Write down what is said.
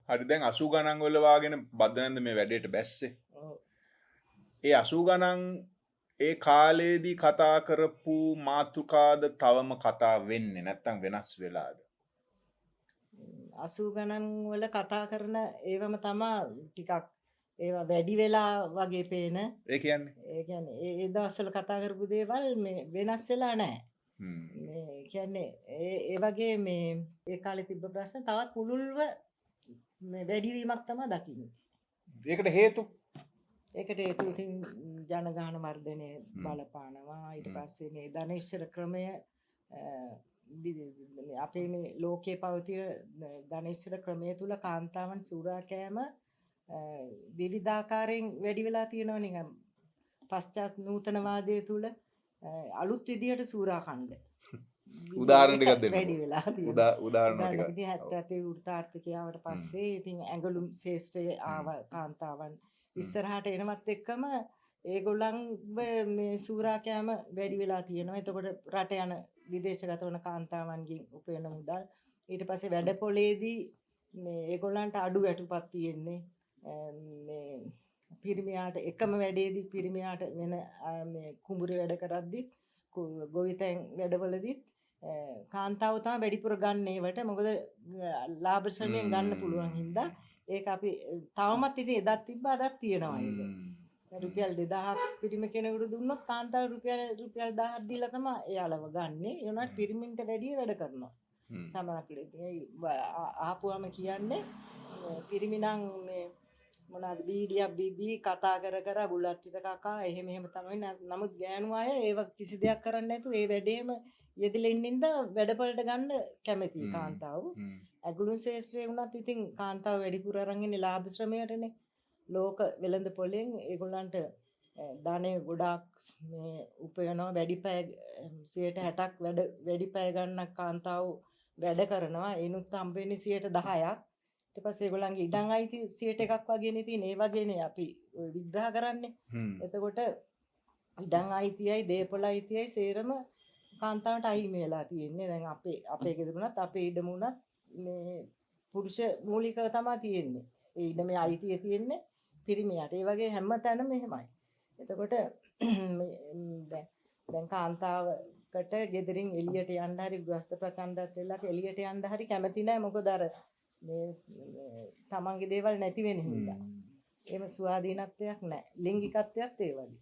හරි, දැන් 80 ගණන් වල වාගෙන බද්දනන්ද මේ වැඩේට බැස්සේ. ඔව්. ඒ 80 ගණන් ඒ කාලේදී කතා කරපු මාතෘකාද තවම කතා වෙන්නේ නැත්තම් වෙනස් වෙලාද? 80 ගණන් වල කතා කරන ඒවම තමා ටිකක් ඒවා වැඩි වෙලා වගේ පේන. ඒ කියන්නේ? ඒ කියන්නේ ඒ ඒ දවස්වල කතා කරපු දේවල් මේ වෙනස් වෙලා නැහැ. මේ කියන්නේ ඒ ඒ වගේ මේ ඒ කාලේ තිබ්බ ප්‍රශ්න තවත් පුළුල්ව මේ වැඩිවීමක් තමයි දකින්නේ. ඒකට හේතු? ඒකට හේතු ඉතින් ජනගහන වර්ධනය බලපානවා. ඊට පස්සේ මේ ධනේශ්වර ක්‍රමය, මේ අපේ මේ ලෝකයේ පවතින ධනේශ්වර ක්‍රමය තුල කාන්තාවන් සූරා කෑම විවිධාකාරයෙන් වැඩි වෙලා තියෙනවා නිකන්. පශ්චාත් නූතනවාදය තුල අලුත් විදියට සූරා කණ්ඩ. උදාහරණ ටිකක් දෙන්නකෝ. වැඩි වෙලා තියෙනවා. උදාහරණ ටිකක්. ඉතින් 77 වෘත්තාර්ථිකය ආවට පස්සේ ඉතින් ඇඟලුම් ශේෂ්ත්‍රය ආව, කාන්තාවන් ඉස්සරහට එනවත් එක්කම ඒගොල්ලන්ව මේ සූරා කෑම වැඩි වෙලා තියෙනවා. එතකොට රට යන විදේශගත වන කාන්තාවන්ගෙන් උපයන මුදල්, ඊට පස්සේ වැඩ පොලේදී මේ ඒගොල්ලන්ට අඩු වැටුපක් තියෙන්නේ. මේ පිරිමියාට එකම වැඩේදී පිරිමියාට වෙන මේ කුඹුරේ වැඩ කරද්දිත් ගොවිතැන් වැඩවලදීත් කාන්තාව තමයි වැඩිපුර ගන්න ඒවට. මොකද ලාභ ශ්‍රමයෙන් ගන්න පුළුවන් හින්දා. ඒක අපි තවමත් ඉතින් එදත් තිබ්බා, අදත් තියෙනවා ඒක. රුපියල් 2000ක් පිරිමි කෙනෙකුට දුන්නොත් කාන්තාව රුපියල් 1000ක් දීලා තමයි එයාලව ගන්නෙ. ඒ වුණාට පිරිමින්ට වැඩිය වැඩ කරනවා. සමහරක් වෙලාවට ඉතින් ඒ ආපුවම කියන්නේ පිරිමි නම් මේ මොනවාද බීඩියක් බීබී කතා කර කර බුලත් ටික කකා එහෙම එහෙම තමයි. නමුත් ගෑනු අය ඒව කිසි දෙයක් කරන්නේ නැතුව ඒ වැඩේම යෙදিলা ඉන්න හින්දා වැඩපොළට ගන්න කැමති කාන්තාව. ඇගලුම් ශේෂ්ත්‍රයේ වුණත් ඉතින් කාන්තාව වැඩිපුර අරන් ඉන්නේ ලාභ ශ්‍රමයටනේ. ලෝක වෙළඳ පොලෙන් ඒගොල්ලන්ට ධනය ගොඩාක් මේ උපයනවා. වැඩි පැය 60ක් වැඩ වැඩි පැය ගණනක් කාන්තාව වැඩ කරනවා. ඒනුත් හම්බ වෙන්නේ 10%ක්. ඊට පස්සේ ඒගොල්ලන්ගේ ඉඩම් අයිති 1%ක් වගේනේ තියෙන්නේ. ඒ වගේනේ අපි විග්‍රහ කරන්නේ. එතකොට ඉඩම් අයිතියයි දේපොළ අයිතියයි සේරම කාන්තාවන්ට අහිමි වෙලා තියෙන්නේ. දැන් අපේ අපේ ගෙදර වුණත් අපේ ඉඩම වුණත් මේ පුරුෂ මූලිකව තමයි තියෙන්නේ. ඒ ඉඩමේ අයිතිය තියෙන්නේ පිරිමියාට. ඒ වගේ හැම තැනම එහෙමයි. එතකොට දැන් දැන් කාන්තාවකට ගෙදරින් එළියට යන්න හරි ගෘහස්ත ප්‍රචණ්ඩත් වෙලා එළියට යන්න හරි කැමති නෑ. මොකද අර මේ තමන්ගේ දේවල් නැති වෙන හින්දා. එහෙම ස්වාධීනත්වයක් නෑ. ලිංගිකත්වයත් ඒ වගේ.